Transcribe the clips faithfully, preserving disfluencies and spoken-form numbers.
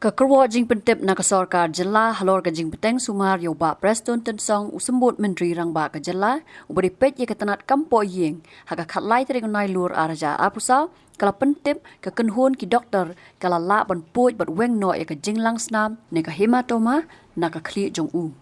Ka kyrwoh jingpyntip na ka sorkar jylla halor ka jingpynbteng sumar ïa u Bah Prestone Tynsong, u symbud myntri rangbah ka jylla, uba dei peit ïa ka tnat kam poh ïing, ha ka khatlai tarik u Nailur ar hajar arphew saw, ka la pyntip ka kynhun ki doktor ka la lah ban puid bad weng noh ïa ka jinglang snam ne ka hematoma na ka khlieh jong u.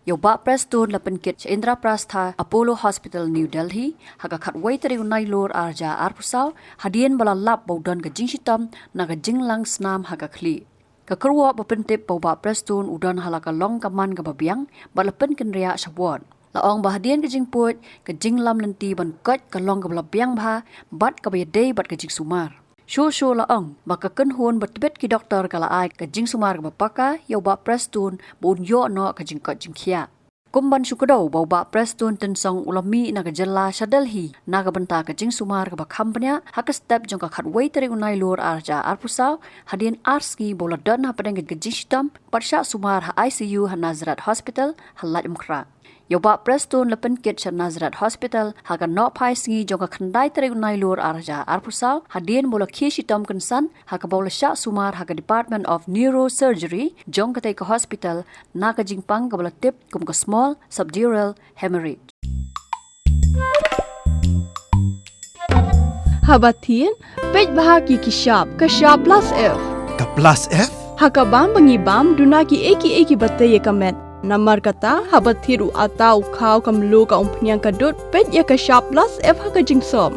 Ïa u Bah Prestone la pynkit sha Indraprastha Apollo Hospital, New Delhi, ha ka khatwei tarik u Nailur ar hajar arphew saw, hadien ba la lap ba u don ka jingshitom na ka jinglang snam ha ka khlieh. Ka kyrwoh ba pyntip ba u Bah Prestone u don ha la ka long ka man kaba biang, bad la pynkynriah sha ward. La ong ba hadien ka jingpuid, ka jinglam lynti ban koit ka long kaba la biang bha, bad kaba ïadei bad ka jingsumar. Shuh shuh la ong ba ka kynhun ba tbit ki doktor ka la ai ka jingsumar kaba paka ïa u Bah Prestone ba un ïoh noh ka jingkoit jingkhiah. Kum ban shu kdew ba u Bah Prestone Tynsong u la mih na ka jylla sha Delhi na ka bynta ka jingsumar kaba kham bniah, ha ka step jong ka khatwei tarik u Nailur ar hajar arphew saw, hadien ar sngi ba u la don hapdeng ka jingshitom, bad shah sumar ha I C U ha Nazareth Hospital ha Laitumkhrah. Ïa u Bah Prestone la pynkit sha Nazareth Hospital ha ka nohphai sngi jong ka khyndai tarik u Nailur ar hajar arphew saw, hadien ba u la khie shitom kynsan, ha kaba u la shah sumar ha ka Department of Neurosurgery jong katei ka hospital, na ka jingpang kaba la tip kum ka small subdural hemorrhage. Haba thied, peit bha ïa ki shap, ka shap plus F. Ka plus F? Ha ka bam ba ngi bam, duna kiei kiei kiba tei ïa ka met. Namar kata, haba thied u atta, u khaw, ka mluh, ka umphniang, ka dud, peit ïa ka shap plus F ha ka jingsop.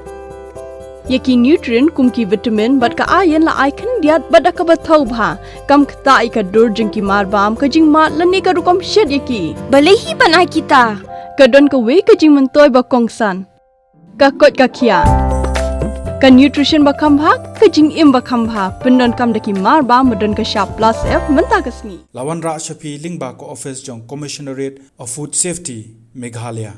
Ïa ki nutrient kum ki vitamin bad ka iron la ai khyndiat bad da kaba thaw bha. Kam ktah ïa ka dur jong ki marbam, ka jingmad lane ka rukom shet ïa ki. Balei hi ban ai kita? Ka don kawei ka jingmyntoi ba kongsan. Ka koit ka khiah. Ka nutrition ba kham bha, ka jingim ba kham bha. Pyndonkam da ki marbam ba don ka shap plus F mynta ka sngi. La wanrah sha phi lyngba ka office jong Commissionerate of Food Safety, Meghalaya.